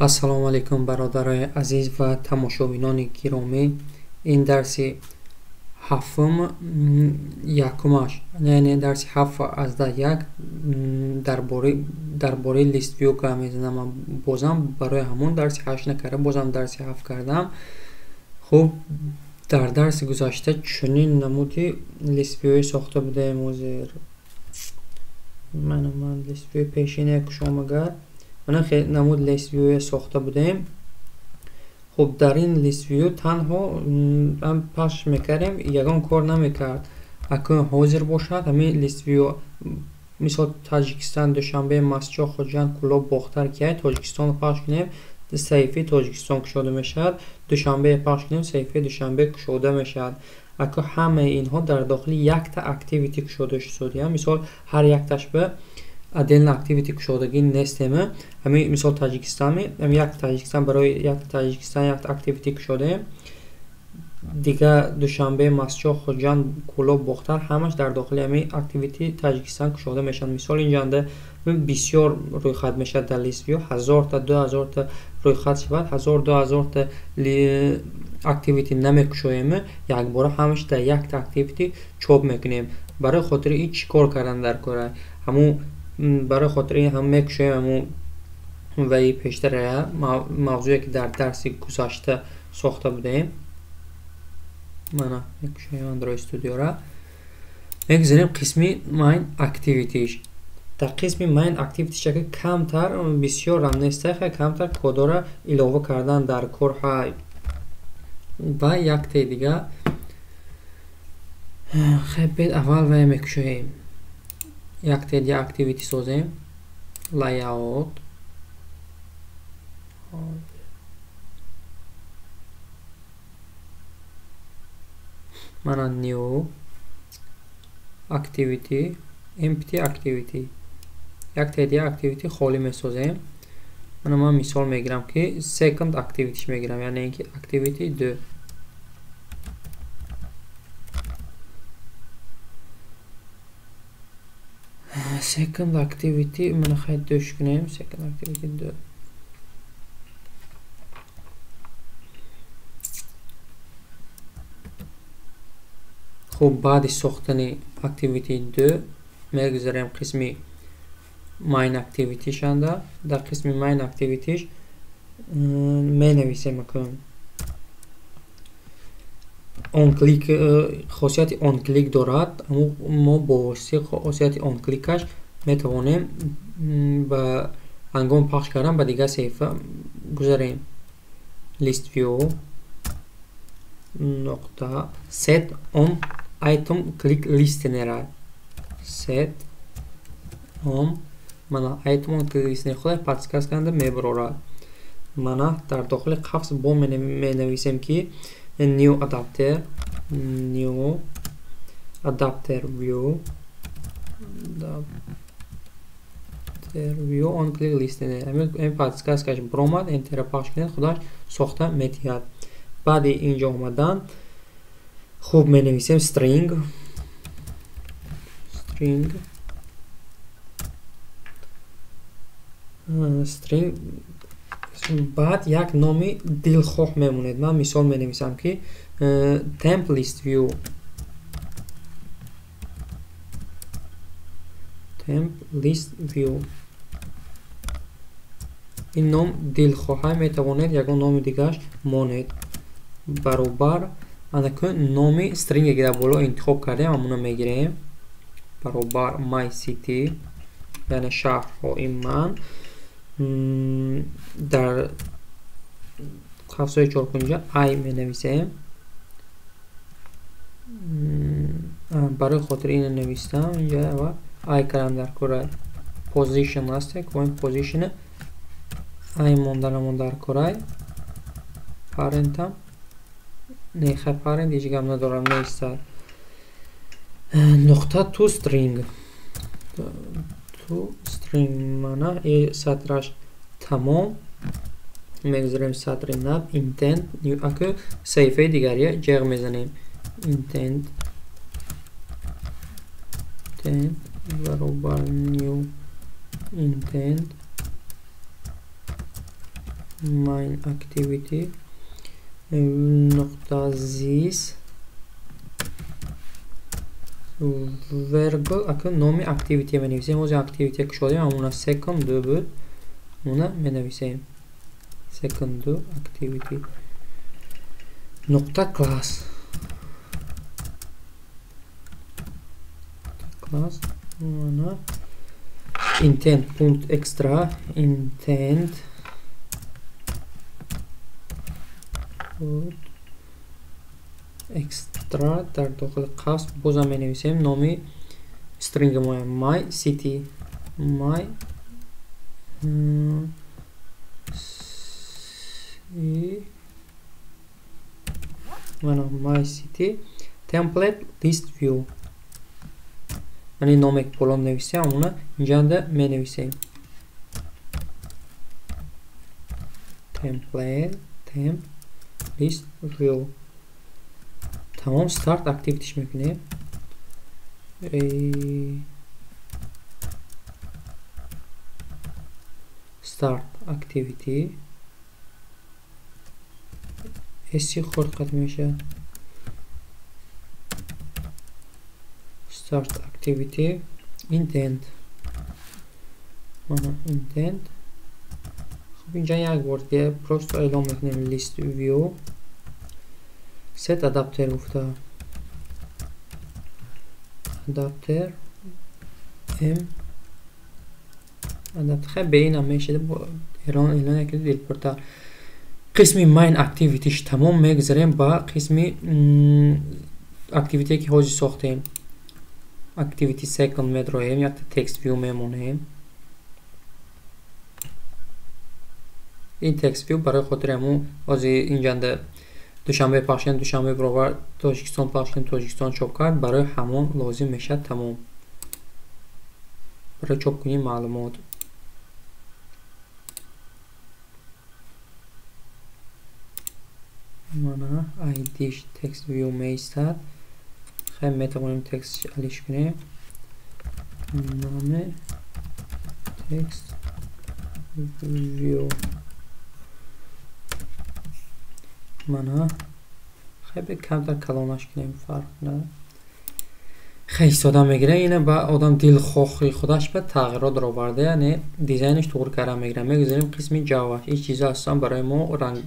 Ассалому алайкум, бародарои азиз ва тамошобинони гиромӣ. Ин дарси ҳафтум, якумаш, яъне дарси 7.1 дар бораи list view гап мезанам. Бозам барои ҳамон дарси 8 накарда, бозам дарси 7 кардам. Хуб, дар дарси гузашта чунин намуди list view сохта будаем. Ҳозир ман list view пешина кушом, агар мана намуд list view сохта будем. Хуб, дар ин list view танҳо пахш мекардем, ягон кор намекард. Акун ҳозир бошад, ҳамин list view, мисол, Таҷикистон, Душанбе, Мастчоҳ, Хуҷанд, Кӯлоб, Бохтар, ки Тоҷикистонро пахш кунем, саҳифаи Тоҷикистон кушода мешавад. Душанбе пахш кунем, саҳифаи Душанбе кушода мешавад. Акун ҳамаи инҳо дар дохили якта activity кушода шуданд. Мисол, ҳар якташ ба отдельно activity кушодагӣ нестем. Ҳамин мисол Таҷикистон, ҳамин як Таҷикистон, барои як Таҷикистон як activity кушодаем. Дигар Душанбе, Мастчоҳ, Хуҷанд, Кӯлоб, Бохтар ҳамаш дар дохили ҳамин activity Таҷикистон кушода мешаванд. Мисол, инҷанда бисёр рӯйхат мешавад дар list view, 1000-та, 2000-та рӯйхат шавад, 1000, 2000-та activity намекушоем, якбора ҳамаш дар якта activity чоп мекунем. Барои хотири ин чӣ кор кардан дар кора? Ҳамун барои хотири ин ҳам мекушоем ҳамун ваи пештара мавзӯе, ки дар дарси гузашта сохта будем. Мана мекушоем Android Studio-ра, мегузарем қисми main activity-ш. Дар қисми main activity-ш ака камтар, бисёрам неста, камтар кодора илова кардан дар кор ҳай ва яктаи дига. Хеб, бед аввал вая мекушоем, яктаи дига activity созем. Layout, мана new activity, empty activity, яктаи дига activity холӣ месозем. Мана ман мисол мегирам, ки second activity мегирам, яъне ин ки activity 2. Second activity, мана хай дӯш кунем, second activity 2. Хуб, баъди сохтани activity 2 мегузарем қисми main activity шанда. Дар қисми main activity менависем акун on click, хосияти on click дорад. Мо бо воситаи хосияти on click-аш метавонем ба ҳангоми пахш кардан ба дигар саҳифа гузарем. List view нуқта set on item click listener, set on, мана item on click listener худай подсказка карда мебарорад. Мана дар дохили қафс бо менависем, ки new adapter, new adapter view, adapter view on click listener. Ҳамин подсказкаш баромад, enter пахш кунед, худаш сохта метиҳад. Баъди инҷо омадан, хуб, менависем string, string, string, баъд як номи дилхоҳ мемонед. Ман мисол менависам, ки temp list view, temp list view. Ин ном дилхоҳа, метавонед ягон номи дигараш монед. Баробар, анакун номи стринге, ки дар боло интихоб кардем, ҳамуно мегирем, баробар my city, яъне шаҳрҳои ман, дар қавсҳои чоркунҷа i менависем. Барои хотири ина навистам, инҷа i кардам дар кора. Position аст, коин position i монданамон дар корай. Parent-ам не, хай, parent ҳеҷ гап надорам, неистад. Нуқта to string, to string. Мана и сатраш тамом. Мегузарем сатри нав, intent. Аку саҳифаи дигария ҷеғ мезанем. Intent, intent баробар new intent. Main activity нуқта this вергул акун номи activity менависем. Ҳозир activity кушодем, ҳамона second ду буд, ҳамона менависем. Second ду activity нуқта class class mana intent punkt extra intent extra дар дохили қавс бозам менависем номи string мо my city my mana my city template list view ман ин номе ки боло нависем ҳамона инҷанда менависем. Template temp list view тамом start activity мекунем. Start activity s хурд қат мешавад. Start activity intent mana intent. Хуб инҷа як бор дига просто эълон мекунем list view set adapter гуфта adapter m adapter хай бе инам мешуда эълон якид дилпуртар. Қисми main activity-ш тамом, мегузарем ба қисми activity ки ҳозир сохтем. Activity second медроем, якта text view мемонем. Ин text view барои хотири ҳамун ҳозир инҷанда душанбе пахш кардем, душанбе баробар Тоҷикистон пахш кардем, Тоҷикистон чоп кард, барои ҳамон лозим мешавад тамом. Барои чопкунии маълумот. Мана ID-ш text view меистад. Хай метавонем текст алиш кунем. Номи text view мана хай бе камтар калонаш кунем, фарқ надорад. Хай истода мегирад, ина ба одам дилхоҳи худаш ба тағйирот роварда, яъне дизайнаш туғри карда мегирад. Мегузарем қисми Java. Ин чизо асосан барои мо ранг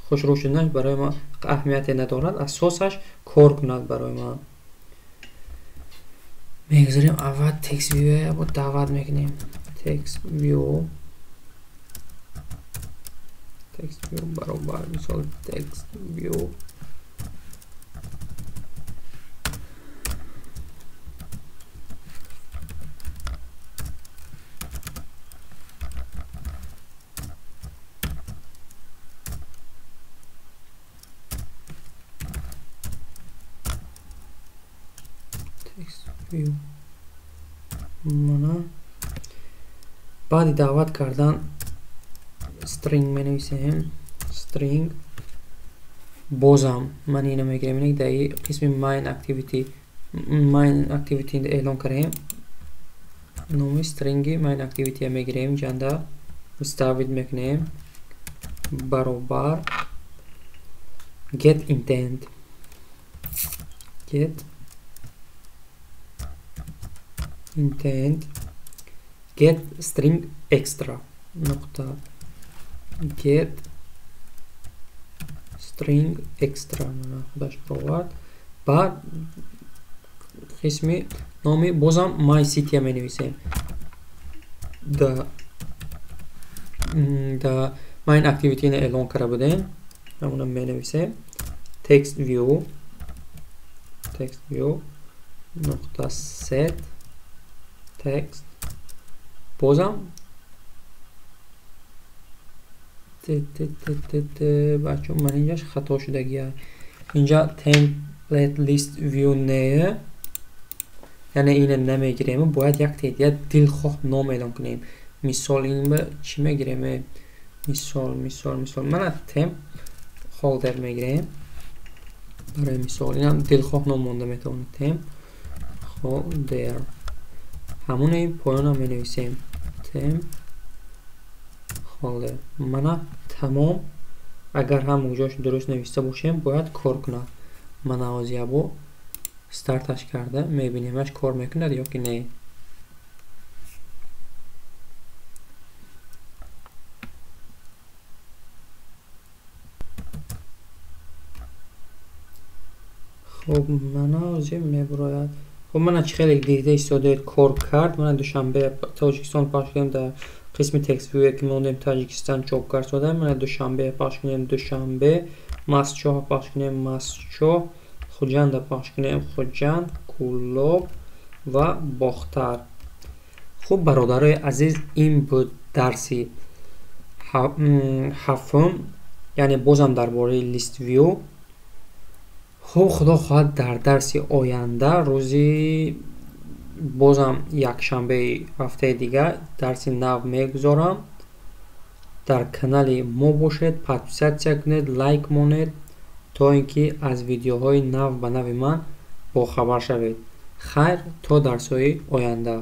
хушрӯ шуданаш барои мо аҳамияте надорад, асосаш кор кунад барои мо. Мегузарем аввал text view бо даъват мекунем. Text view text view баробар мисол text view text view мана баъди даъват кардан string менависем. String бозам ман ина мегирем, ина дар қисми main activity эълон кардем. Номи stringi main activity мегирем, ҷанда вставить мекунем баробар get intent get intent get string extra нуқта get string extra мана худаш провард. Баъд қисми номи бозам my city менависем. Да main activity эълон карда будем, ҳамона менависем. Text view нуқта set text бозам бачо ман инҷаш хато шудагия. Инҷа template list view не, яъне ина намегирем, бояд як теъдод дилхоҳ ном эълон кунем. Мисол ин ба чӣ мегирем? Мисол мана temp holder мегирем. Барои мисол инам дилхоҳ ном монда метавонад. Temp holder ҳамоне поёнам менависем. Temp Холе мана тамом. Агар ҳама ҷош дуруст нависта бошем, бояд кор кунад. Мана ҳозир ябо старташ карда мебинемаш, кор мекунад ё ки не. Хуб, мана ҳозир мебурояд. Хуб, мана чӣ хеле дида истодаед, кор кард. Мана Душанбе, Тоҷикистон пахш кунем, дар қисми TextView ки мондем, Таҷикистон чоп кард содаем. Мана Душанбе пахш кунем, Душанбе, Мастчоҳ пахш кунем, Мастчоҳ, Хуҷанда пахш кунем, Хуҷанд, Кӯлоб ва Бохтар. Хуб, бародарои азиз, ин буд дарси ҳафтум, яъне бозам дар бораи ListView. Хуб, худо хоҳад, дар дарси оянда, рӯзи бозам якшанбеи ҳафтаи дигар, дарси нав мегузорам. Дар канали мо бошед, подписаться кунед, лайк монед, то ин ки аз видеоҳои нав ба нави ман бохабар шавед. Хайр, то дарсҳои оянда.